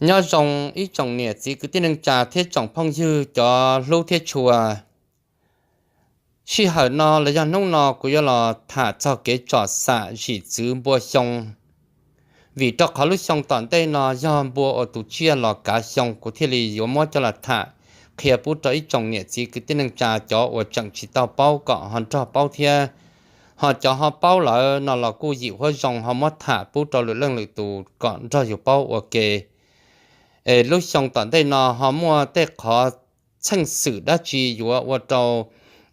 Nyob zoo ib tsoom niam txiv kwv tij neej tsa thiab tsoom phooj ywg cov hlub thiab tshua. Sij hawm no los yog hnub no kuv yuav los tham txog kev tsom xam zim txwv npua xyoo. Vim rau qhov lub xyoo tom ntej no yog npua ua tus tsiaj los kav xyoo, kuv thiaj li yuav muab coj los tham qhia pub rau ib tsoom niam txiv kwv tij neej tsa cov uas tseem tsis tau paub kom ho nrog paub thiab. Ho cov ho paub lawm no los kuj yim huab zoo ho muab tham pub rau lwm leej lwm tus kom nrog yus paub ua ke. Es lub xyoo tom ntej no ho muaj tej qhov txheej xwm dab tsi yuav ua rau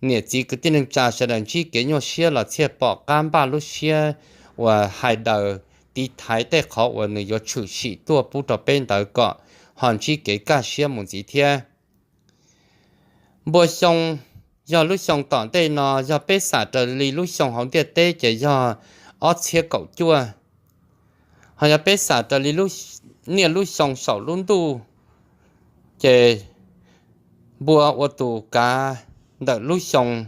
niam txiv kwv tij neej tsa sawv daws ntsib kev nyuaj siab los txhiaj pom qab npaj lub siab uas hais daws tiv thaiv tej qhov uas nws yuav tshwm sim tuaj pub rau peb ntawd kom ho ntsib kev kaj siab mus ntxiv thiab. Npua xyoo, yog lub xyoo tom ntej no yog peb xam raws li lub xyoo hauv ntiaj teb ces yog ob txhiab kaum cuaj. Ho yog peb xam raws li niaj lub xyoo saum lub ntuj, ces npua ua tus kav ntawm lub xyoo.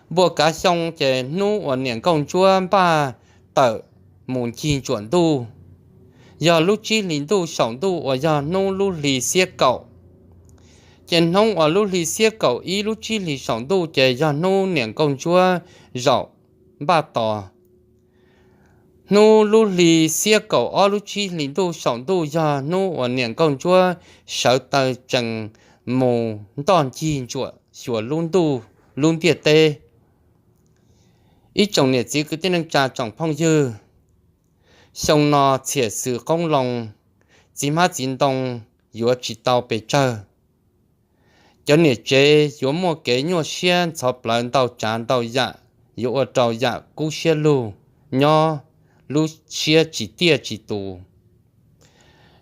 Npua kav xyoo ces hnub uas niam nkauj ntsuab npaj tawm mus ncig ntsuam ntuj, yog lub tsib hlis ntuj saum ntuj uas yog hnub lub hli xiab kaum. Ces hnub uas lub hli xiab kaum ib lub tsib hlis saum ntuj ces yog hnub niam nkauj ntsuab zaum npaj tos. Hnub lub hli xiab kaum ob lub tsib hlis ntuj saum ntuj yog hnub uas niam nkauj ntsuab sawv taw tsees mus ntoj ncig ntsuam xyuas lub ntuj, lub ntiaj teb. Ib tsoom niam txiv kwv tij neej tsa tsoom phooj ywg, xyoo no txhiam xws qoob loo, txiv hmab txiv ntoo yuav tsis tau pes tsawg. Cov niam tsev yuav muaj kev nyuaj siab ntxhov plawv ntau tsav ntau yam, yuav ua rau yam kub siab lug, nyob lub siab tsis tiaj tsis tus.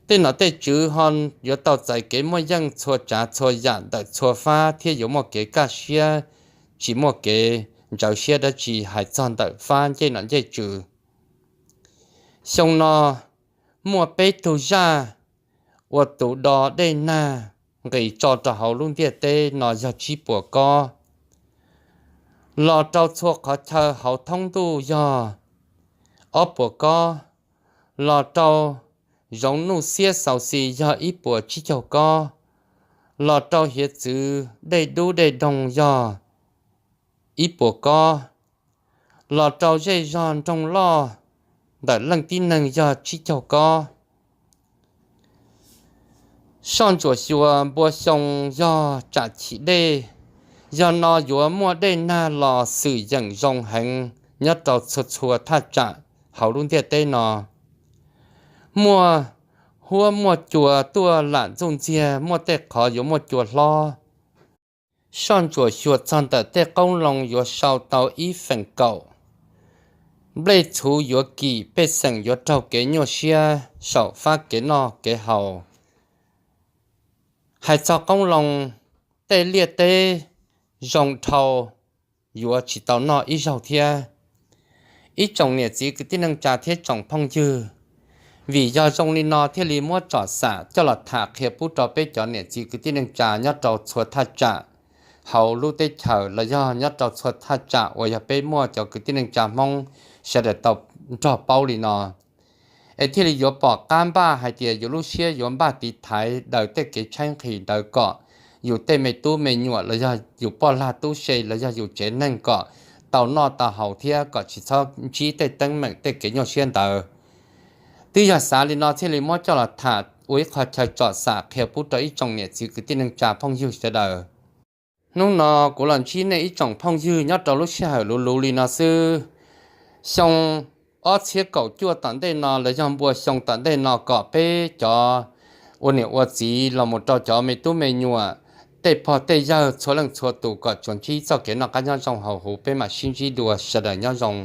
Tej nom tej tswv ho yuav tau txais kev muaj yeej txhua tsav txhua yam ntawm txhua fab thiab yuav muaj kev kaj siab, tsis muaj kev ntsawv siab dab tsi hais txog ntawm fab ncej nom ncej tswv. Xyoo no muaj peb tug zaj ua tus do dej nag nqis tso rau hauv lub ntiaj teb no yog tsib puas kob. Los rau txhua qhov chaw hauv thoob ntuj yog ob puas kob. Los rau zoov nuj xiab xau xis yog ib puas tsib caug kob. Los rau hiav txwv dej dub dej doog yog ib puas kob. Los rau zej zog nroog loj ntawm leej tib neeg yog tsib caug kob. Soj ntsuam xyuas npua xyoo yog tsam chim dej, yog no yuav muaj dej nag los xwm yeem zoo heev nyob rau txhua txhua thaj tsam hauv lub ntiaj teb no. Muaj huab muaj cua tuaj lam ntxuj ntxiag, muaj tej qhov yuav muaj cua hlob. Soj ntsuam xyuas txog ntawm tej qoob loo yuav sau tau ib feem kaum nplej txhuv yuav kim, pej xeem yuav raug kev nyuaj siab saum fab kev noj kev haus. Hais txog qoob loo, tej liaj teb zoo dhau yuav tsis tau noj ib zaug thiab. Ib tsoom niam txiv kwv tij neej tsa thiab tsoom phooj ywg, vim yog zoo li no thiaj li muab tsom xam coj los tham qhia pub rau peb cov niam txiv kwv tij neej tsa nyob rau txhua thaj tsam hauv lub teb chaws los yog nyob rau txhua thaj tsam uas yog peb muaj cov kwv tij neej tsa Hmoob sawv daws tau nrog paub li no, es thiaj li yuav pom qab npaj hais tias yus lub siab yuav npaj tiv thaiv daws tej kev tshaib nqhis ntawd kom yus tej me tub me nyuam los yog yus poj lag tub se los yog yus tsev neeg kom tau noj tau haus thiab kom tsis txhob ntsib tej teeb meem tej kev nyuaj siab ntawd. Twb yog xav li no thiaj li muab coj los tham ua ib qho chaw tsom xam qhia pub rau ib tsoom niam txiv kwv tij neej tsa phooj ywg sawv daws. Hnub no kuv los ntsib nej ib tsoom phooj ywg nyob rau lub sij hawm luv luv li no xwb. Xyoo ob txhiab kaum cuaj tom ntej no los yog npua xyoo tom ntej no kom peb cov ua niam ua txiv los mus rau cov me tub me nyuam, tej pog tej yawg txhua leej txhua tus kom tsuas ntsib txoj kev noj qab nyob zoo hauv huv, peb mam sib ntsib dua, sawv daws nyob zoo.